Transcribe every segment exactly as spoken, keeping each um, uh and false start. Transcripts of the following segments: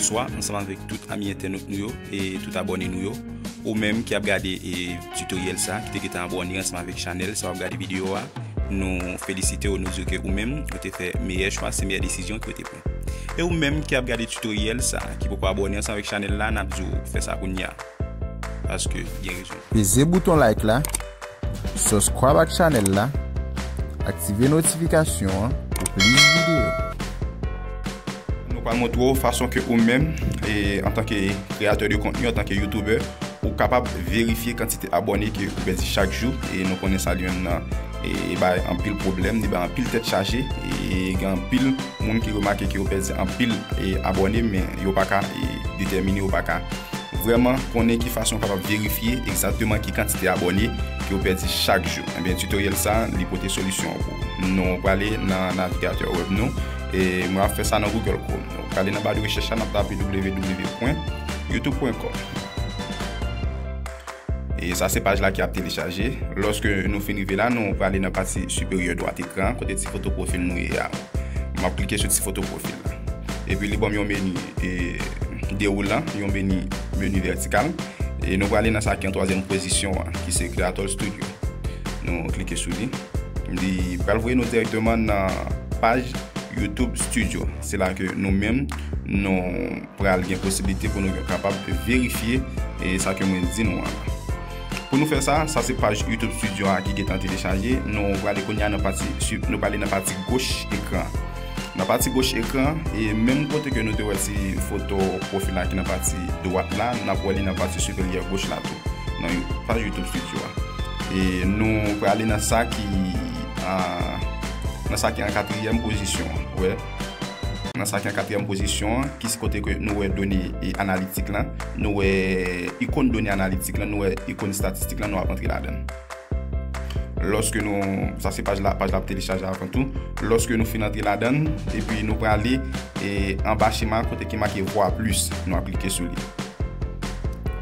Bonswa ansanm avèk tout ami entènot nou yo e tout abòne nou yo. Ou menm ki ap gade e, tutoriel sa, ki te gentan abòne ansanm avèk chanèl sa, w ap gade videyo a, nou felisite w, nou di w ke ou menm, ou te fè meyè chwa, se meyè desizyon ke w te pran. E ou menm ki ap gade tutoriel sa, ki poko abòne ansanm avèk chanèl la, n ap di w fè sa kounye a. Paske gen rezon. Peze bouton like la, subscribe ak chanèl la, aktive notifikasyon an pou plis videyo. Nou pral montre w fason ke ou menm, e, antanke kreyatè de kontni, antanke youtubè, ou kapab verifye kantite abòne ke ou pèdi chak jou. E nou konnen sa li menm nan, e, bay anpil pwoblèm, li bay anpil tèt chaje, e gen anpil moun ki remake ke yo pèdi anpil, e, abòne, men yo pa ka, e, detèmine, yo pa ka vrèman konnen ki fason yo kapab verifye egzakteman ki kantite abòne ke w pèdi chak jou. Ebyen, tutoriel sa, li pote solisyon an pou ou. Nou prale nan navigatè web nou, e mwen ap fè sa nan Google Chrome. Nou prale nan ba de rechèch la, n ap tape w w w pwen youtube pwen kòm. E sa se paj la ki ap telechaje. Lòske nou fin rive la, nou prale nan pati siperyè dwat ekran, kote ti foto pwofil nou ye a. M ap klike sou ti foto pwofil la. Epi li ban m yon meni, e, dewoulan, yon meni, meni vètikal. E nou prale nan sa ki an twazyèm pozisyon an, ki se Creator Studio. Nou klike sou li. Li pral voye nou dirèkteman nan paj YouTube Studio. Se la ke nou menm, nou pral gen posiblite pou nou kapab verifye, e, sa ke mwen di nou an la. Pou nou fè sa, sa se paj YouTube Studio a ki gentan telechaje. Nou prale kounye a nan pati, nou prale nan pati goch ekran. Nan pati goch ekran, e menm kote ke nou te wè ti foto pwofil la ki nan pati dwat la, n ap wè li nan pati siperyè goch la tou, nan paj YouTube Studio a. E nou prale nan sa ki, a, nan sa ki an katriyèm pozisyon an, wè. Nan sa ki an katriyèm pozisyon an, ki se kote ke nou wè done, e, analitik lan, nou wè ikòn done analitik lan, nou wè ikòn estatistik lan, nou ap antre ladan l. Lòske nou, sa se paj la, paj la ap telechaje avan tou. Lòske nou fin antre ladan l, epi nou prale, e, anba chema kote ki make voir plus, nou ap klike sou li.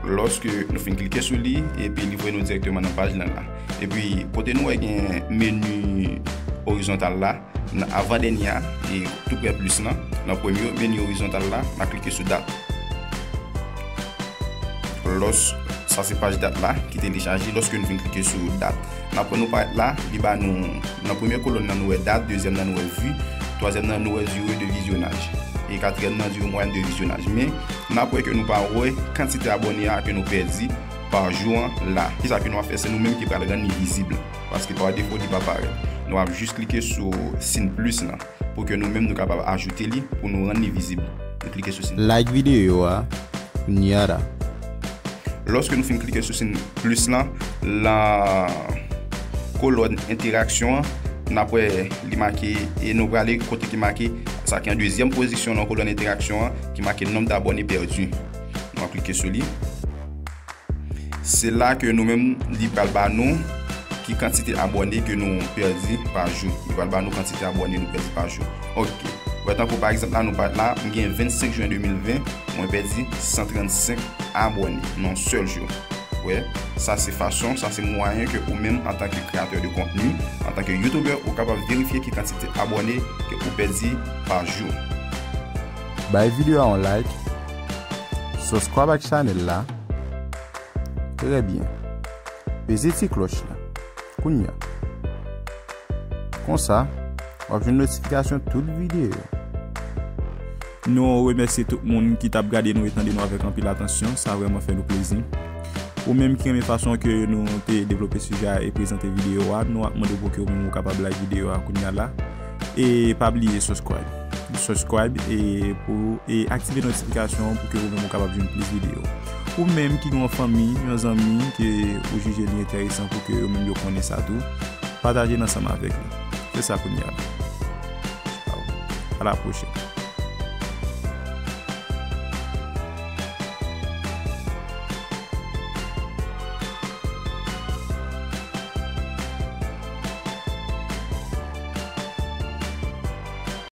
Lòske nou fin klike sou li, epi li voye nou dirèkteman nan paj lan la. Epi kote nou wè gen meni orizontal la, nan avan dènye a, e tou prè plis lan, nan premye meni orizontal la, n a klike sou dat. Lòs, sa se paj dat la ki telechaje. Lòske nou fin klike sou dat, n ap wè nou parèt la, li ba nou, nan premye kolòn nan nou wè dat, dezyèm nan nou wè vi, twazyèm nan nou wè dire de vizyonaj, e katriyèm nan dire mwayèn de vizyonaj. Men n ap wè ke nou pa wè kantite abòne a ke nou pèdi pa jou an la. Kisa ke nou ap fè? Se nou menm ki pral rann li vizib, paske pa defo li pa parèt. Nou ap jis klike sou siy plis lan pou ke nou menm nou kapab ajoute li pou nou rann li vizib. Nou klike sou siy. Like videyo a, kounye a la. Lòske nou fin klike sou siy plis lan, lan kolòn entèraksyon an, n ap wè li make, e nou prale kote ki make, sa ki an dezyèm pozisyon nan kolòn entèraksyon an, ki make nonb dabòne pèdi. Nou ap klike sou li. Se la ke nou menm, li pral ba nou ki kantite abòne ke nou pèdi pa jou. Li pral ba nou kantite abòne nou pèdi pa jou. Ok. Wè, tankou pa egzanp la, nou pa la, m gen vennsenk jen de mil ven, mwen pèdi san trannsenk abòne nan yon sèl jou. Wè, sa se fason, sa se mwayen ke ou menm antanke kreyatè de kontni, antanke youtubè, ou kapab verifye ki kantite abòne ke ou pèdi pa jou. Bay videyo a yon like, subscribe ak chanèl la. Trè byen. Peze ti klòch la. Kounye a. Konsa, w ap jwenn notifikasyon tout videyo. Nou remèsye tout moun ki t ap gade nou e tande nou avèk anpil atansyon. Sa vrèman fè nou plezi. Ou menm ki renmen fason ke nou te devlope sijè a e prezante videyo a, nou ap mande w pou ke ou menm ou kapab like videyo a kounye a la. E pa bliye subscribe. Subscribe e pou, e aktive notifikasyon pou ke ou menm ou kapab jwenn plis videyo. Ou menm ki gen yon fanmi, yon zanmi ke ou jije li enteresan pou ke yo menm yo konnen sa tou, pataje l ansanm avèk li. Se sa kounye a. Ciao. A la pwochèn.